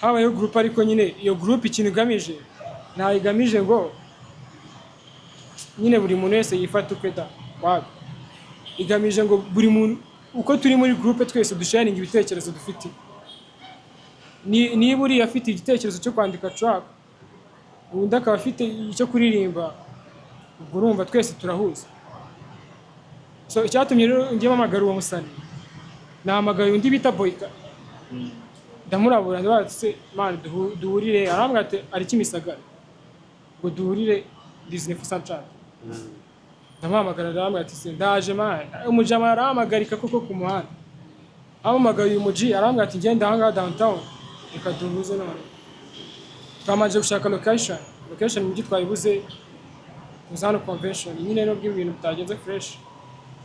habayeho groupe, ariko nyine iyo groupe ikintu igamije, ntayo igamije ngo nyine buri muntu wese yifate ukwe da wabi. Igamije ngo buri muntu uko turi muri groupe twese dusharinga ibitekerezo dufite. Niba uriya afite igitekerezo cyo kwandika track, undi akaba afite icyo kuririmba, ubwo urumva twese turahuza. So icyatumye rero njye mpamagara uwo musani, nahamagaye undi bita Boyka, ndamurabura, ndabaza ati: "Se man, duhurire?" Arambwira ati ari Kimisagara, ngo duhurire Disney Central. Ndamuhamagara, arambwira ati: "Se ndaje, man." Umujama arahamagarika koko ku muhanda, ahamagaye uyu muji, arambwira ati: "Ngenda ahangaha downtown, reka duhuze." None twamanje gushaka location, location mu mujyi twayibuze, tuza hano Convention nyine, nubwo ibintu bitagenze fresh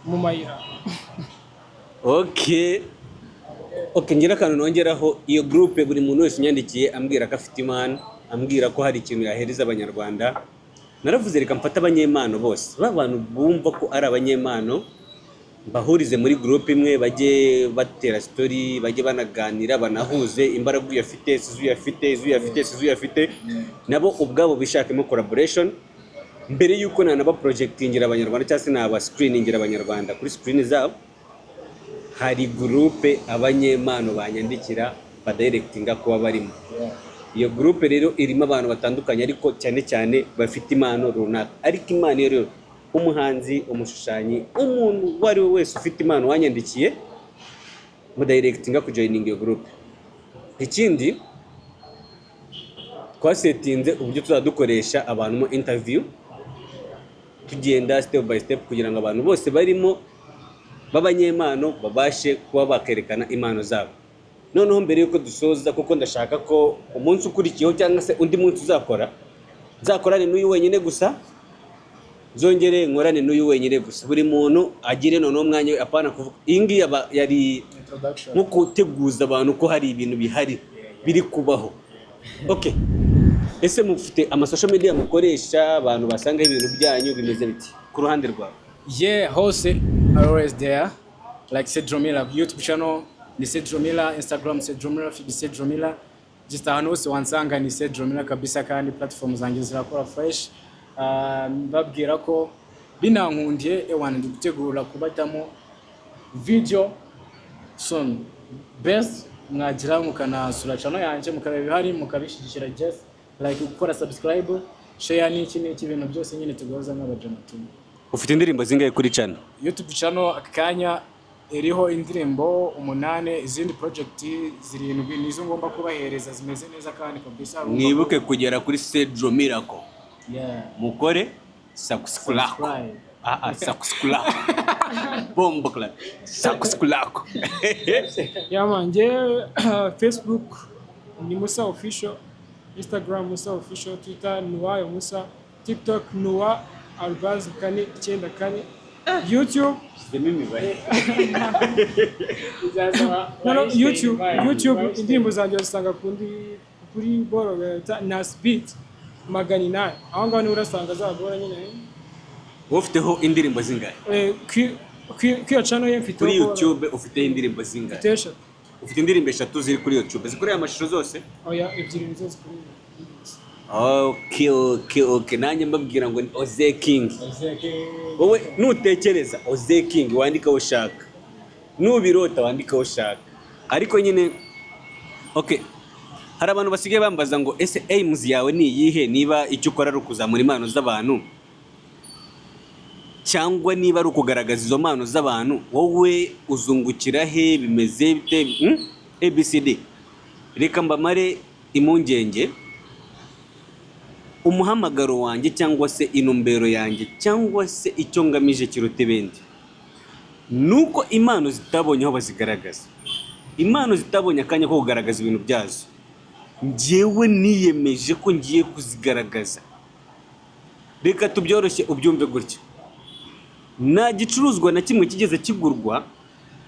mu mayira. Okay, ngira akantu nongeraho. Iyo groupe, buri muntu wese unyandikiye ambwira ko afite impano, ambwira ko hari ikintu yahereza abanyarwanda, naravuze reka mfate abanyempano bose, ba bantu bumva ko ari abanyempano, mbahurize muri groupe imwe, bajye batera story, bajye banaganira, banahuze imbaraga, uyu afite izo afite, izo afite, izo afite, nabo ubwabo bishakemo collaboration mbere y'uko nanaba projectingira abanyarwanda cyangwa se naba screeningira abanyarwanda kuri screen zabo. Hari groupe abanyempano banyandikira badirectinga kuba barimo. Iyo groupe rero irimo abantu batandukanye, ariko cyane cyane bafite impano runaka. Ariko impano iyo rero, umuhanzi, umushushanyi, umuntu uwo ari we wese ufite impano wanyandikiye, mudirectinga kujoininga iyo groupe. Ikindi, twasettinze uburyo tuzajya dukoresha abantu mu interview, tugenda step by step kugira ngo abantu bose barimo b'abanyempano babashe kuba bakerekana impano zabo. Noneho mbere y'uko dusoza, kuko ndashaka ko umunsi ukurikiyeho cyangwa se undi munsi uzakora, nzakorane n'uyu wenyine gusa, nzongere nkorane n'uyu wenyine gusa, buri muntu agire noneho umwanya we, apana kuvuga. Iyi ngiyi yari Introduction. nko guteguza abantu ko hari ibintu bihari biri kubaho. Okay, ese mufite ama social media mukoresha, abantu basangaho ibintu byanyu bimeze biti ku ruhande rwawe? Yeah, hose are always there. Like Cedro Miller, YouTube channel ni Cedro Miller, Instagram Cedro Miller, FB Cedro Miller. Just ahantu hose wansanga ni Cedro Miller kabisa, kandi platform zanjye zirakora fresh. Mbabwira ko binankundiye, ewana, ndi gutegura kubatamo video soon. Best mwagira mukanasura channel yanjye, mukareba ibihari, mukabishyigikira, just like gukora subscribe, share, n'iki n'iki, ibintu byose nyine tugahoza nk'abajama tu. Ufite indirimbo zingahe kuri channel? YouTube channel aka kanya iriho indirimbo umunani, izindi project zirindwi nizo ngomba kubahereza, zimeze neza kandi kabisa. Mwibuke kugera kuri Cedro Miracle, mukore subscribe. Subscribe. Ah ah, subscribe, bombo clap, subscribe. Yeah man, njye Facebook ni Musa Official, Instagram Musa Official, Twitter Nuwayo Musa, TikTok Nuwa Albaz 494, YouTube Shyizemo imibare. No, YouTube indirimbo zanjye wazisanga kuri boro bita Nasbeat 800. Aho ngaho niho urasanga za boro nyine. Wowe ufiteho indirimbo zingahe? Kuri iyo channel ye mfiteho Kuri boro. YouTube ufiteho indirimbo zingahe? Mfite eshatu. Ufite indirimbo eshatu ziri kuri YouTube zikoreye amashusho zose? Oya, ebyiri nizo zikuri. Okay, nanjye mbabwira ngo ni Oze King. Wowe nutekereza Oze King, wandika aho ushaka, nubirota wandika aho ushaka. Ariko nyine, okay, hari abantu basigaye bambaza ngo: "Ese aims yawe ni iyihe, niba icyo ukora ari ukuzamura impano z'abantu, cyangwa niba ari ukugaragaza izo mpano z'abantu, wowe uzungukira he? Bimeze bite?" ABCD. Reka mbamare impungenge. Umuhamagaro wanjye, cyangwa se intumbero yanjye, cyangwa se icyo ngamije kiruta ibindi, ni uko impano zitabonye aho bazigaragaza, impano zitabonye akanya ko kugaragaza ibintu byazo, njyewe niyemeje ko ngiye kuzigaragaza. Reka tubyoroshye ubyumve gutya: nta gicuruzwa na kimwe kigeze kigurwa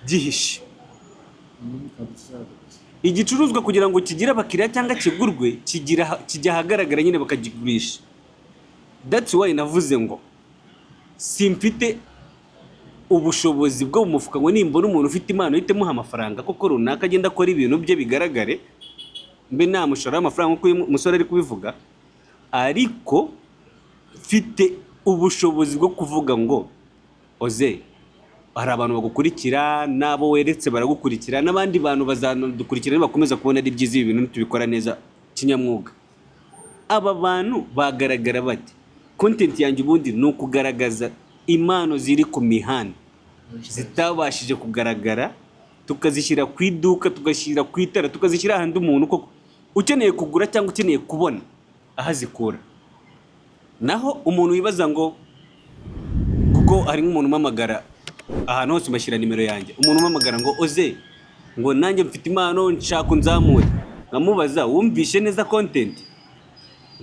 gihishe. Igicuruzwa kugira ngo kigire abakiriya cyangwa kigurwe, kigira kijya ahagaragara nyine bakakigurisha. That's why navuze ngo simfite ubushobozi bwo mu mufuka ngo nimbona umuntu ufite impano uhite muha amafaranga koko runaka, agenda akora ibintu bye bigaragare, mbe namushora amafaranga nk'uko uyu musore ari kubivuga. Ariko mfite ubushobozi bwo kuvuga ngo: "Oze, hari abantu bagukurikira, n'abo weretse baragukurikira, n'abandi bantu bazadukurikira nibakomeza kubona ari byiza ibi bintu nitubikora neza kinyamwuga. Aba bantu bagaragara bate?" Content yanjye ubundi ni ukugaragaza impano ziri ku mihanda zitabashije kugaragara, tukazishyira ku iduka, tugashyira ku itara, tukazishyira ahandi umuntu koko ukeneye kugura cyangwa ukeneye kubona aho azikura. Naho umuntu wibaza ngo, kuko hari nk'umuntu umpamagara, ahantu hose mbashyira nimero yanjye, umuntu umpamagara ngo: "Oze," ngo, "nanjye mfite impano, nshaka unzamure." Nkamubaza: "Wumvishe neza content?"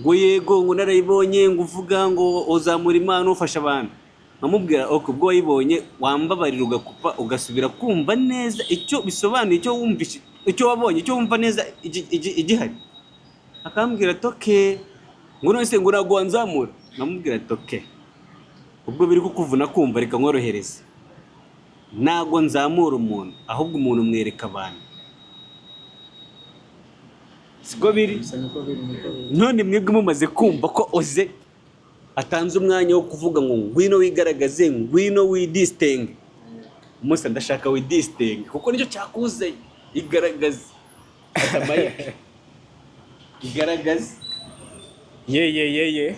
Ngo: "Yego," ngo, "narayibonye," ngo, "uvuga ngo uzamura impano, ufasha abantu." Nkamubwira: "Ok, ubwo wayibonye, wambabarira ugakupa, ugasubira kumva neza icyo bisobanuye, icyo wumvishe, icyo wabonye, icyo wumva neza igihari." Akambwira ati: "Okay." Ngo: "None se," ngo, "ntabwo wanzamura?" Nkamubwira ati: "Okay, ubwo biri kukuvuna kumva, reka nkorohereze. Ntabwo nzamura umuntu, ahubwo umuntu mwereka abantu." Siko biri? Bisa niko biri, niko biri. None mwebwe mumaze kumva ko Oze atanze umwanya wo kuvuga ngo ngwino wigaragaze, ngwino widistingue. Musa, ndashaka widistingue kuko nicyo cyakuzanye. Igaragaza, fata mic, igaragaza. Ye.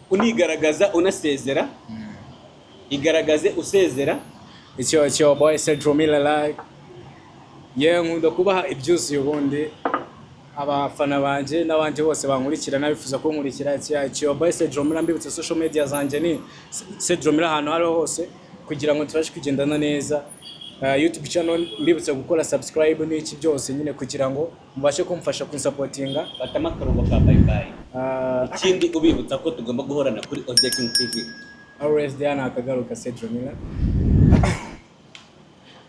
Unigaragaza unasezera, igaragaze usezera. It's your boy Cedro Miller. Like, yeah, nkunda kubaha ibyuzuye. Ubundi abafana banje n'abandi bose bankurikira n'abifuza kunkurikira, it's your boy Cedro Miller. Mbibutsa social media zanjye ni Cedro Miller ahantu aho ariho hose kugira ngo tubashe kugendana neza. YouTube channel, mbibutsa gukora subscribe n'iki byose nyine kugira ngo mubashe kumfasha kunsupportinga. Fatamo akarongo ka bye bye. Ikindi ubibutsa ko tugomba guhorana kuri Oze King TV. Always there, nakagaruka. Cedro Miller.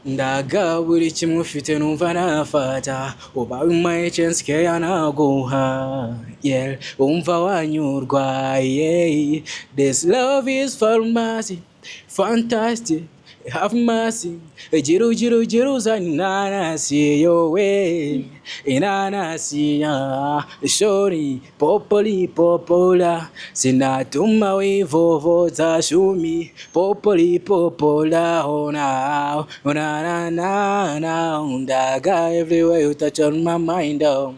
Ndaga buri kimwe ufite numva nafata, ubaye umpaye chance keya naguha, yeah, umva wanyurwa, yeah. This love is pharmacy fantastic, have mercy, gira ugira ugira uzana inanasi yowe, inanasi ya shori popoli popola, sinatuma wivovota shumi popoli popola, ona ona na na na. Ndaga everywhere you touch on my mind, oh.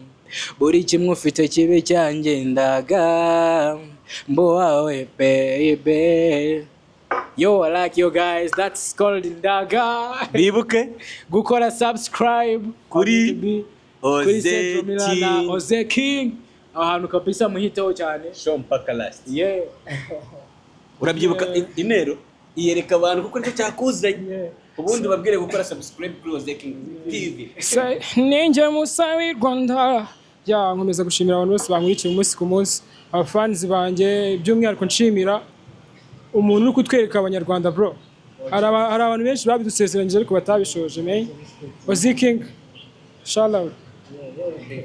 Buri kimwe ufite kibe cyanjye, ndaga mbo wawe baby. Yo, I like you guys. That's called Ndaga. Bibuke Gukora subscribe kuri YouTube, Oze kuri Cedro Miller na King. Oze King. Aho hantu kabisa muhiteho cyane. Show mpaka last. Yeah. Urabyibuka? Yeah. Intero iyereka abantu kuko nicyo cyakuzanye. Yeah. Ubundi babwire gukora subscribe kuri Oze King TV. Say, ninjye Musa w'i Rwanda ya. Nkomeza gushimira abantu bose bankurikiye umunsi ku munsi, abafanizi banjye by'umwihariko. Nshimira umuntu uri kutwereka abanyarwanda, bro. Hari abantu benshi babidusezeranyije ariko batabishoje, man. Ozi King, shout out.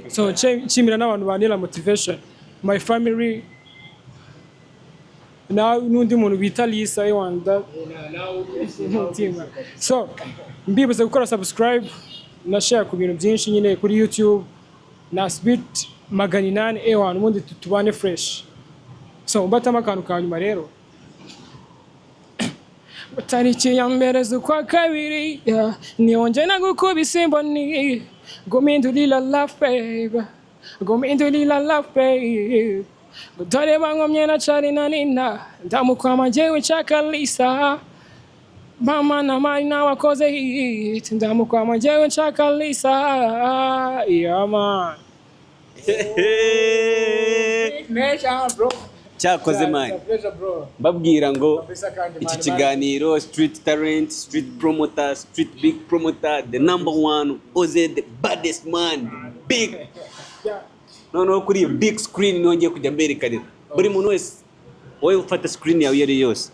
So nshimira n'abantu bantera motivation, my family na n'undi muntu bita Lisa Rwanda mutima. So mbibutsa gukora subscribe na share ku bintu byinshi nyine kuri YouTube na Speed 800 ewan, ubundi tubane fresh. So mbatamo akantu ka nyuma rero: tariki ya 1 z'ukwa kabiri, yeah, niyo nagukubise imboni, gumindurira love babe, gumindurira love babe. Dore bankomye na cari na nina, ndamukwama njyewe nshaka Lisa, mama na mari nawakoze hit, ndamukwama njyewe nshaka Lisa, yeah man. Bro. Cyakoze man. Pleasure, bro. Mbabwira ngo Kabisa kandi iki man, kiganiro, street talent, street promoter, street big promoter, the number one Oze, the baddest man, big. Noneho kuri iyo big screen nongeye kujya mberekanira buri muntu wese. Wowe ufata screen yawe iyo ari yo yose,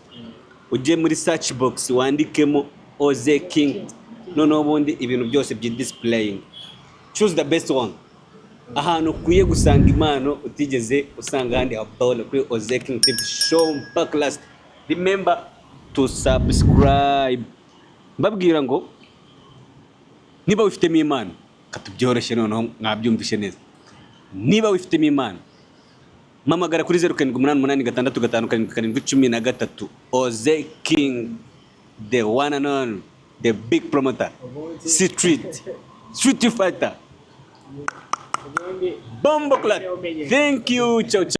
ujye muri search box wandikemo Oze King, noneho ubundi ibintu byose by'idisplaying, choose the best one. Ahantu ukwiye gusanga impano utigeze usanga ahandi habona kuri Oze King TV show mpaka last. Remember to subscribe. Mbabwira ngo niba wifitemo impano, katubyoroshye noneho mwabyumvishe neza. Niba wifitemo impano, mpamagara kuri 0788657713. Oze King, the one and only, the big promoter, street street fighter. Ubundi Bombo clat. Thank you, ciao ciao.